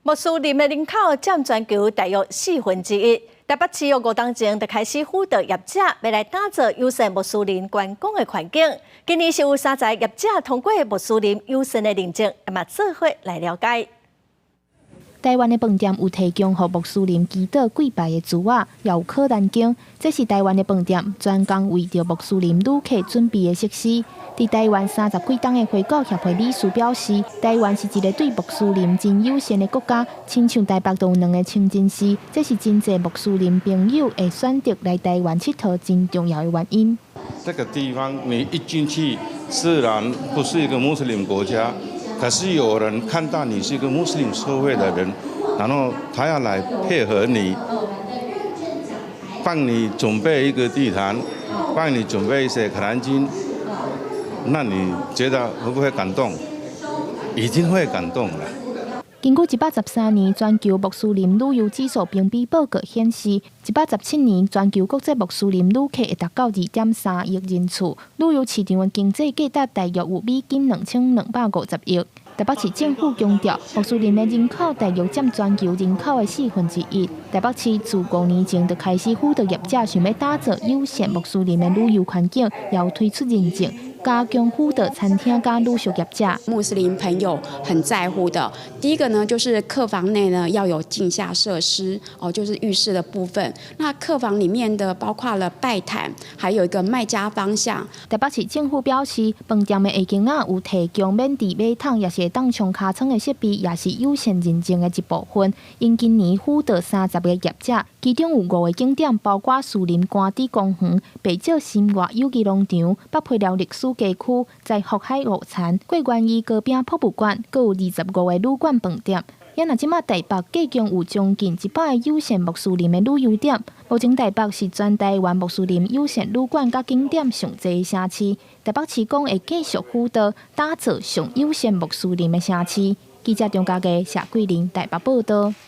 穆斯林的人口佔全球大約四分之一。台北市由5冬前就開始輔導業者，欲來打造友善穆斯林觀光的環境。今年是有三十個業者通過穆斯林友善的認證，嘛做伙來了解。台灣的飯店有提供予穆斯林祈禱跪拜的櫥仔，也有可蘭經。這是台灣的飯店專工為著穆斯林旅客準備的設施。佇台灣三十幾冬的回教協會理事表示，台灣是一个對穆斯林真友善的國家，親像台北就有兩个清真寺，這是真濟穆斯林朋友會選擇來台灣𨑨迌真重要的原因。這個地方你一進去，雖然不是一個穆斯林國家，可是有人看到你是一個穆斯林社會的人，然後他要來配合你，幫你準備一個地毯，幫你準備一些可蘭經，那你覺得會不會感動？一定會感動的。根據113年全球穆斯林旅遊指數評比報告顯示，117年全球國際穆斯林旅客會達到2.3億人次，旅遊市場的經濟價值大約有美金2250億。台北市政府強調，穆斯林的人口大約佔全球人口的四分之一。台北市自5年前就開始輔導業者，想欲打造友善穆斯林的旅遊環境，也有推出認證，加強輔導餐廳佮旅宿業者。穆斯林朋友很在乎的，第一個呢，就是客房內呢要有淨下設施，哦，就是浴室的部分。那客房裡面的包括了拜毯，還有一個麥加方向。台北市政府表示，飯店的下間仔有提供免治馬桶，也是會當沖尻川的設備，也是友善認證的一部分。𪜶今年輔導30個業者，其中有五個景點，包括士林官邸公園、白石新外有機農場、北皮寮歷史街區、在福海午餐、桂園伊糕餅博物館，閣有25個旅館飯店。也若這馬台北計共有將近100個友善穆斯林的旅遊點。目前台北是全台灣穆斯林友善旅館佮景點上濟的城市。台北市講會繼續輔導打造上友善穆斯林的城市。記者張家傑、謝桂玲台北報道。